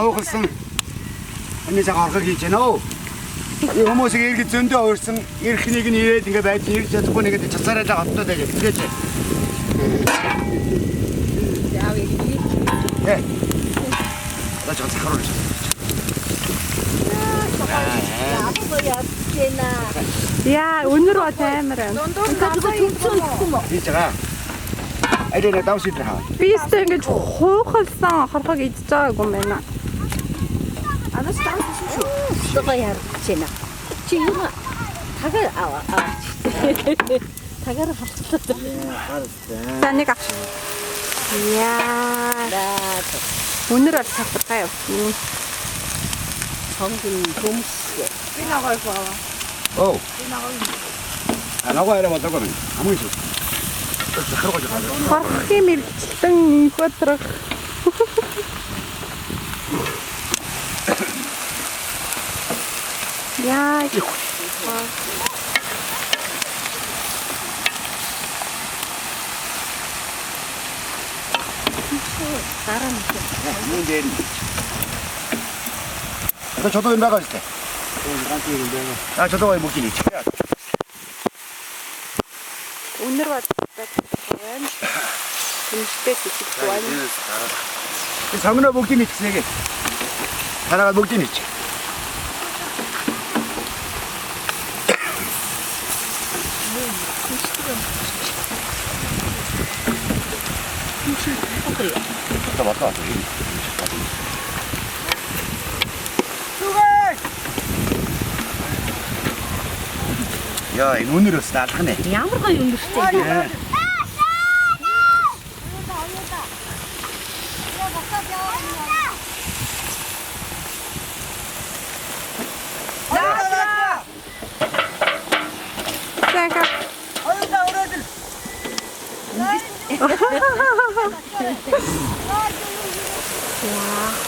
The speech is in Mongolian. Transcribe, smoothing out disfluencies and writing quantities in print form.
Хуухалсан энэ цаг орхог хийж байна оо. И хүмүүсийг иргэд зөндөө уурсан ирэх нэг нь ирээд ингээ байж ирж чадахгүй нэг нь чацаарай л хоттой тэгээд тэгэж. Э. Одоо ч захаруулж. Яа, өнөр бол амар байна. Хийж байгаа. Алина давс идэх хаа. Би өстө ингэж хуухалсан хорхог идэж байгаагүй юм байна. Чи юм тагаар аваа аваач. Тагаар халтлаа. За нэг авч. Яа, өнөр бол тодорхой явсан. Сонгон төмс. Оо. А ногоо арай болоогүй юм. Хамгийн шүү. Захиргаж байгаа. Хорхогийн мэрэгчлэн инх өдрөх. Яа, Юун дээр нь. Одоо чодоо юм байгаа шүү дээ. А чодоо юм бүгдийг хийчих. өнөр бол байна. Тэмцтэй зүтгэх байна. Сонгоно бүгдийг хийчихсэн яг. Тараагаа бүгдийг хийчих. Одоо болоо. Яа, энэ үнэр бас даалах нэ. Ямар гоё өнгөртэй. За ха.